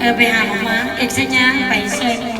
ເອີ ໄປຫາໝາກເກັບສັນຍາງໄປຊ່ອຍໝູ່.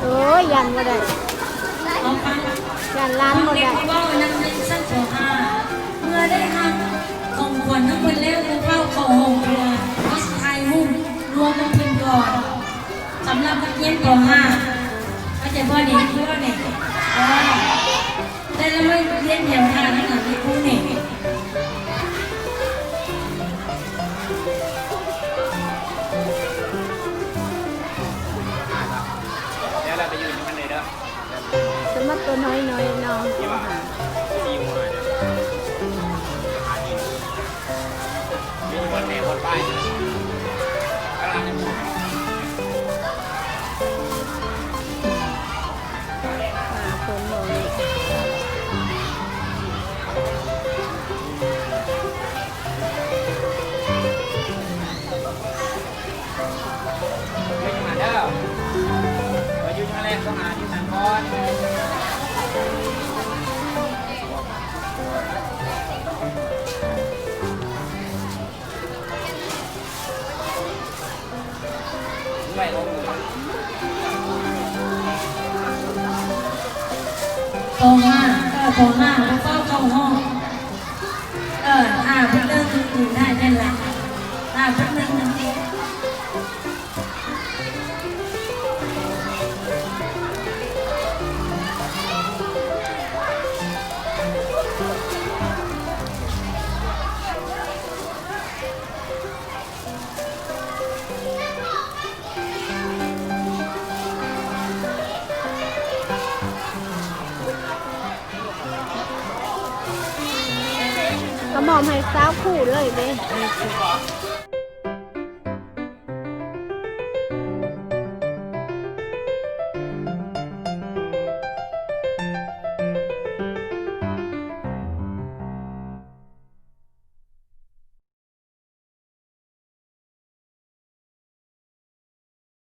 ໂອ້ຍ ຢ້ານບໍ່ໄດ້ ຢ້ານຫຼານບໍ່ໄດ້. ເວົ້ານຳເດັກຊັ້ນ ປໍຫ້າ ເມື່ອໄດ້ຮັບຂອງຂວັນນຳເພິ່ນແລ້ວ ບໍ່ຟ້າວເຂົ້າຫ້ອງເທື່ອ ຂໍຊິຖ່າຍຮູບລວມນຳເພິ່ນກ່ອນ. ສຳລັບນັກຮຽນ ປໍຫ້າ ເຂົ້າໃຈບໍ່ນີ້? ຄືວ່ານີ້ ເອີ ແຕ່ລະມື້ຮຽນແຖວທ່ານະ ແມ່ຄູນີ້ ແລ້ວລະໄປຢູ່ນຳມັນເລີຍເດີ. ສຳລັບຕົວນ້ອຍໆ ນ້ອງ ປໍຫ້າ ເອີ ປໍຫ້າ ບໍ່ຟ້າວເຂົ້າຫ້ອງ. ເອີ ຖ້າເພິ່ນເລີກ ຄືໄດ້ແມ່ນລະ ຖ້າເພິ່ນເລີກ. ກະມອບໃຫ້ຊາວຄູ່ເລີຍເດ້.